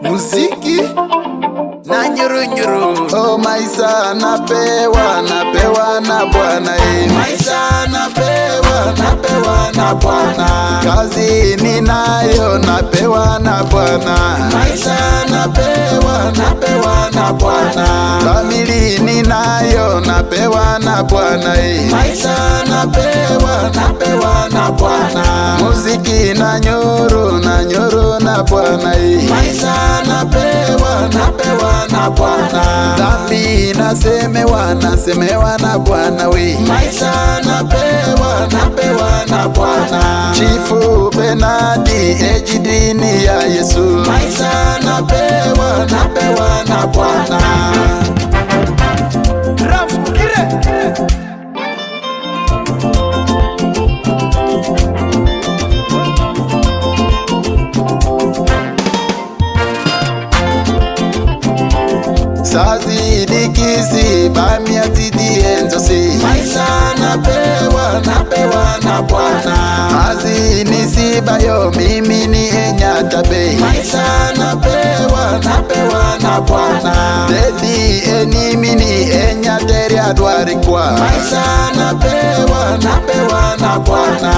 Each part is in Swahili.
Muziki na nyurunyuru. Oh, maisha napewa, napewa na Bwana eh. Maisha napewa, napewa na Bwana. Kazi ninayo napewa na Bwana. Maisha napewa, napewa na Bwana. Famili ninayo napewa na Bwana eh. Maisha napewa, napewa na Bwana. Muziki na nyoro na nyoro na Bwana eh. Maisha napewa, napewa na Bwana. Dhambi nasemewa, nasemewa na Bwana we. Maisha napewa, napewa na Bwana. Chifu Benadi ejidini ya Yesu. Maisha napewa, napewa na Bwana. Drums kire. Sazidikisi bamiatidi enzosi. Maisha napewa, napewa na Bwana. Azinisibayo mimi ni enyatabe. Maisha napewa, napewa na Bwana. Dedi enimini enyateri adwarikwa. Maisha napewa, napewa na Bwana.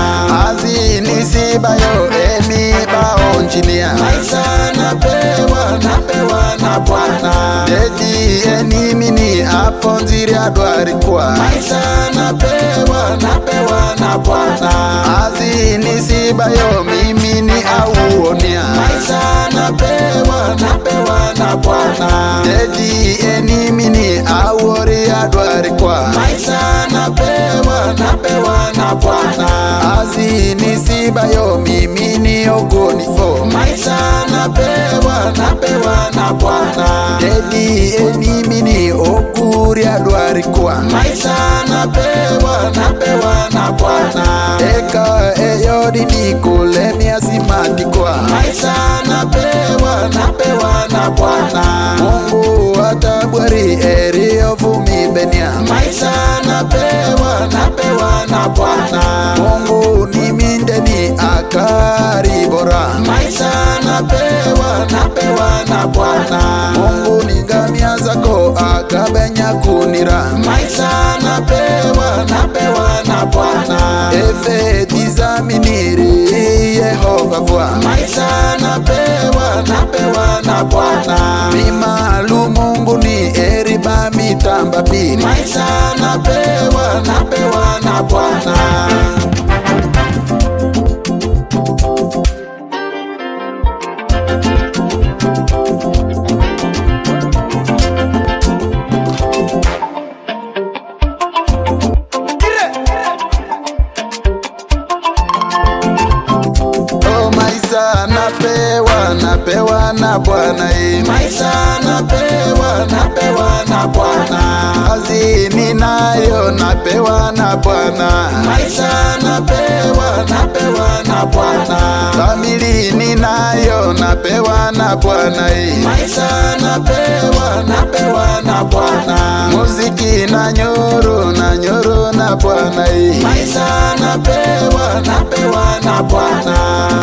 Azinisibayo emi baonjinia. Maisha napewa, napewa na Bwana. Dedi enimini afonziri adwarikwa. Maisha napewa, napewa na Bwana. Azinisibayo mimi ni auonia. Maisha napewa, napewa na Bwana. Dedi enimini awori adwarikwa. Maisha napewa, napewa na Bwana. Azinisibayo mimi ni ogonifo. Maisha napewa, napewa na Bwana. Dedi enimini okuri adwarikwa. Maisha napewa, napewa na Bwana. Eka eyodini kulemia simatikwa. Maisha napewa, napewa na Bwana. Mungu atabwari eriovumi benia. Maisha napewa, napewa na Bwana. Mungu ni mindeni akaribora. Maisha napewa, napewa na Bwana. Mungu ni ngamia zako akabenya kunira. Maisha napewa, napewa na Bwana. Efe tizaminiri Yehova vwa. Maisha napewa, napewa na Bwana. Mimalu Mungu ni eriba mitamba pili. Maisha napewa, napewa na Bwana. Kire. Oh, maisha napewa, napewa na Bwana eh. Maisha napewa, napewa na Bwana. Kazi ninayo napewa na Bwana. Maisha napewa, napewa na Bwana. Famili ninayo napewa na Bwana eh. Maisha napewa, napewa na Bwana. Muziki na nyoro na nyoro na Bwana eh. Maisha napewa, napewa na Bwana.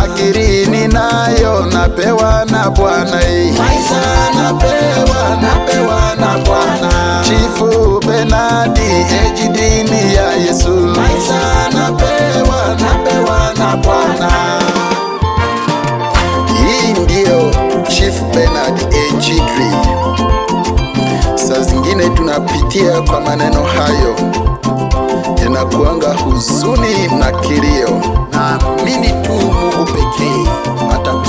Akili ninayo napewa na Bwana eh. Maisha napewa, napewa na Bwana. Chifu Benadi ejidini ya Yesu. Maisha napewa, napewa na Bwana. Hii ndiyo Chief Bernard Ejidri. Saa zingine tunapitia kwa maneno hayo, yanakuanga huzuni na kilio. Naamini tu Mungu pekee atakuwa